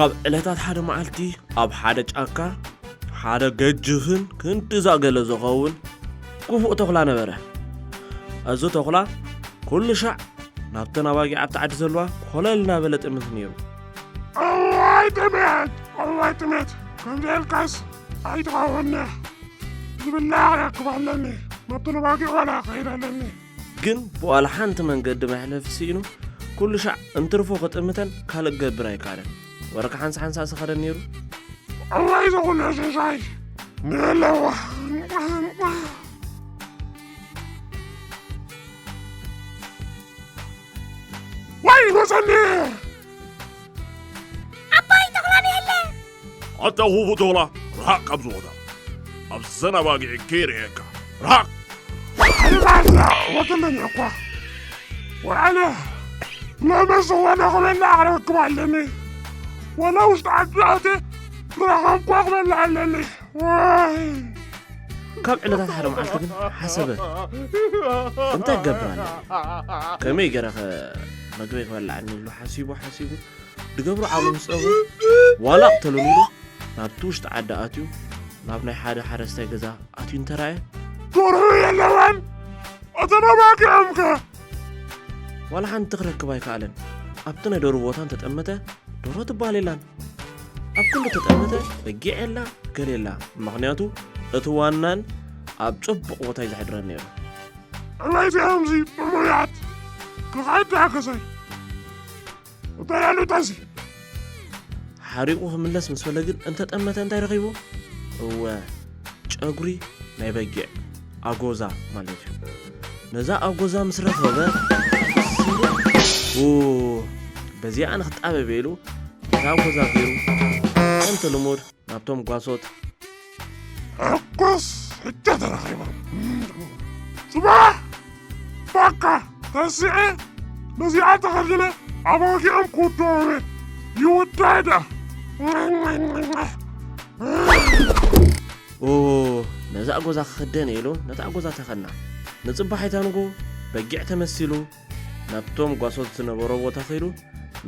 ኣብ ዕለታት ሓደ መዓልቲ ኣብ ሓደ ጫካ ሓደ ገጅፍን ክንዲ ዛገለ ዝኸውን ክፉእ ተኹላ ነበረ። እዚ ተኹላ ኩሉ ሻዕ ናብተን ኣባጊዕ ኣብቲ ዓዲ ዘለዋ ኮለል እናበለ ጥምት ነይሩ። እዋይ ጥሜት፣ እዋይ ጥሜት፣ ከምዚ ኢልካስ ኣይትኸውንያ። ዝብላዕ ክረክብ ኣለኒ፣ ናብተን ኣባጊዕ ዋላ ክኸይድ ኣለኒ። ግን ብዋላ ሓንቲ መንገዲ መሕለፊ ስኢኑ ኩሉ ሻዕ እንትርፎ ክጥምተን ካልእ ክገብር ኣይከኣለን። ወረ ክሓንሳ ሓንሳ ዝኸደን ነይሩ። እዋይ ዘኹሉ ሽሻይ ንለዋ። ዋይ መጸኒ። ኣባይ ተኽላ ንየለ። ኣታ ኹፉ ተኽላ፣ ርሓቕ ካብዚ ቦታ። ኣብ ዘን ኣባጊዕ ከይርእየካ። ርሓቕ። ኣነ ባዛ ወተለኒ እኳ። ወኣነ ለመስ ወነ ክበላ ክረክብ ኣለኒ። ወላ ውሽጢ ዓዲ ኣትየ ረኸብኳ ክበላ ኣለኒ። ዋይ። ካብ ዕለታት ሓደ መዓልቲ ግን ሓሰበ። እንታይ ክገብር ኣለኒ? ከመይ ገይረ ኸ መግበይ ክበልዓኒ ኢሉ ሓሲቡ ሓሲቡ ድገብሮ ዓቕሉ ምስ ጸበ ዋላ ቅተሉን ኢሉ ናብቲ ውሽጢ ዓዲ ኣትዩ ናብ ናይ ሓደ ሓረስታይ ገዛ ኣትዩ እንተረኣየ ደርሁ የለዋን። እተን ኣባጊዖም ከ? ዋላ ሓንቲ ክረክብ ኣይከኣለን። ኣብቲ ናይ ደርሁ ቦታ እንተጠመተ ደርሆ ትበሃል የላን። ኣብ ክንዱ ተጠመተ በጊዕ የላ ገል የላ። ምኽንያቱ እቲ ዋናን ኣብ ጽቡቕ ቦታ እዩ ዘሕድረን ነይሩ። እላይ እዚኦምዚ ጥሙያት ክኸይድ ተሓገሰይ። እንታይ ኣሉ ታዚ? ሓሪቑ ክምለስ ምስ በለ ግን እንተጠመተ እንታይ ረኺቡ? እወ፣ ጨጉሪ ናይ በጊዕ ኣጎዛ ማለት እዩ። ነዛ ኣጎዛ ምስ ረኸበ፣ ኡ፣ በዚኣ ንኽጣበብ ኢሉ ነዛ ኣጎዛ ገይሩ ከምቲ ልሙድ ናብቶም ጓሶት ሕኩስ ሕጃ ተረኺቦም። ጽባሕ ባካ ተስዐ ነዚኣ ተኸልለ ኣባጊዖም ክውድኦም ይውዳዳ። ኦ፣ ነዛ ኣጎዛ ክኽደን ኢሉ ነታ ኣጎዛ ተኸና። ንጽባሕ ኣይታንጉ በጊዕ ተመሲሉ ናብቶም ጓሶት ዝነበሮ ቦታ ኸይዱ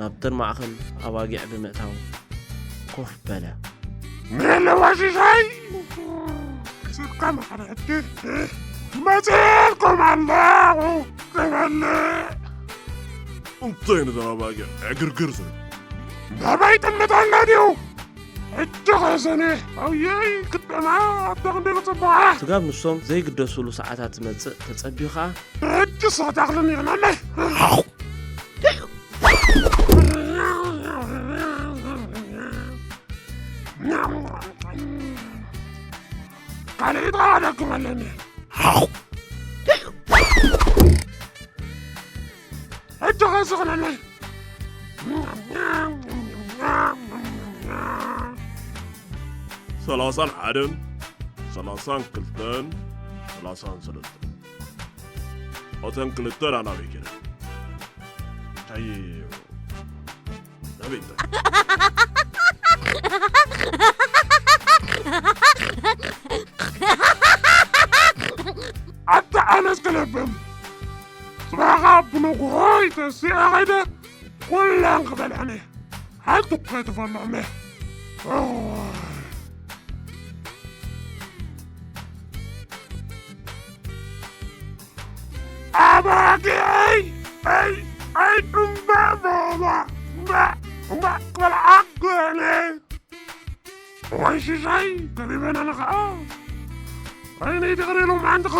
ናብተን ማእኸል ኣባጊዕ ብምእታው ኮፍ በለ። ንለዋሽሻይ ክስካ መሓረቲ መፅልኩም ኣለኹ ክበልዕ። እንታይ ነዘን ኣባጊዕ ዕግርግር ዝብል? ናባይ ጥምት ኣሎ ድዩ? ሕጂ ኸሰነ ኣውየይ ክደማ ኣብታ ክንደይ ክፅብዓ። ስጋብ ንሶም ዘይግደሱሉ ሰዓታት ዝመጽእ ተጸቢኻ። ሕጂ ሰታኽልን ይኽናለ። ካልእ ይትኸዋለኩም ኣለኒ። ሕጂ ኸስኽነኒ። ሰላሳን ሓደን፣ ሰላሳን ክልተን፣ ሰላሳን ሰለስተን። እተን ክልተ ናናበይ ከይደን? እንታይ እዩ? ናበይ እንታይ? ኣታ ኣነስ ክለብም። ጽባኻ ብንግሆ ይተስእ ኸይደ ኩለን ክበልዐን እየ። ሓንቲ እኮ ኣይትፈልዖም እየ። እዋይ። ኣባጊዐይ፣ ኣይ፣ ኣይ፣ እምባ በላ፣ እምባ፣ እምባ ክበልዓ ገለ። እዋይ ሽሻይ፣ ከቢበና ንኸኣ። ወይነይ ትቕሪ ኢሎም ሓንቲ ኸ።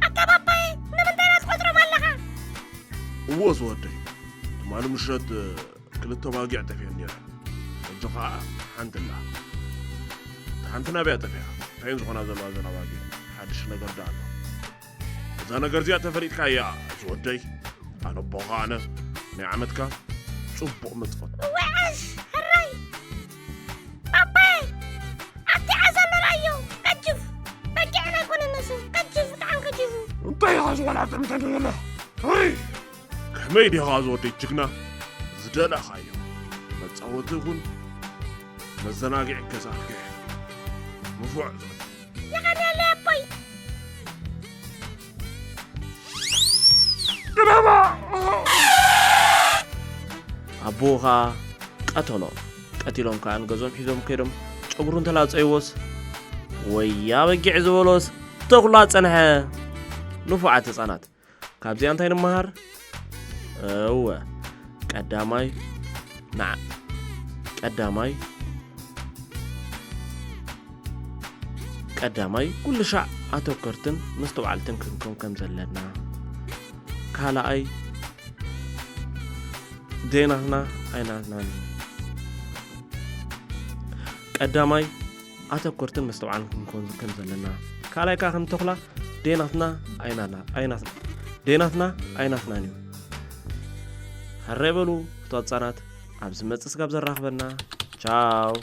ኣታ ባባይ፣ ንምንታይ ኢና ትቆጽሮም ኣለኻ? እወ ዝወደይ፣ ትማሊ ምሸት ክልተ ኣባጊዕ ጠፊአን ነይረን። ሕጂ ኸኣ ሓንቲ ኣላ። እታ ሓንቲ ናበይ ጠፊኣ? እንታይ እየን ዝኾና ዘለዋ እዘን ኣባጊዕ? ሓድሽ ነገር ደኣ ኣሎ። እዛ ነገር እዚኣ ተፈሊጥካ እያ ዝወደይ። ኣነ ኣቦኻ ኣነ ናይ ዓመትካ ጽቡቕ መጽፈት። እዋይ ዓሽ፣ ሕራይ። ኣባይ፣ ኣብቲ ዓሳ መራዮ፣ ቀጅፍ። በጊዕን ኣይኮነን ንሱ፣ ቀጅፍ፣ ብጣዕሚ ቀጂፉ። እንታይ ኢኻ ዝወላዕጥ እንተ ንብሎ? ሆይ! ከመይ ዲኻ ዝወደይ ጅግና? ዝደለኻዮ መጻወቲ ይኹን መዘናግዒ ገዛኻ ንፉዕ ዝወደይ። የቐንየለይ ኣቦይ። ግደፋ! ኣቦኻ ኣቶሎ ቀቲሎም ከኣ ንገዝኦም ሒዞም ከይዶም ጨጉሩ እንተላጸይዎስ ወያ በጊዕ ዝበሎስ ተኹላ ጸንሐ። ንፉዓት ህጻናት ካብዚኣ እንታይ ንመሃር? እወ ቀዳማይ ንዓ ቀዳማይ ቀዳማይ ኩሉ ሻዕ ኣተኮርትን መስተውዓልትን ክንከውን ከም ዘለና፣ ካልኣይ ዴናትና ኣይናትናን እዩ። ቀዳማይ ኣተኮርትን መስተውዓልን ክንከውን ከም ዘለና፣ ካልኣይ ከዓ ከም ተኹላ ዴናትና ኣይናትና ኣይናትና ዴናትና ኣይናትናን እዩ። ሕራይ በሉ ፍትዋት ህጻናት፣ ኣብ ዝመጽእ ስጋብ ዘራኽበና ቻው።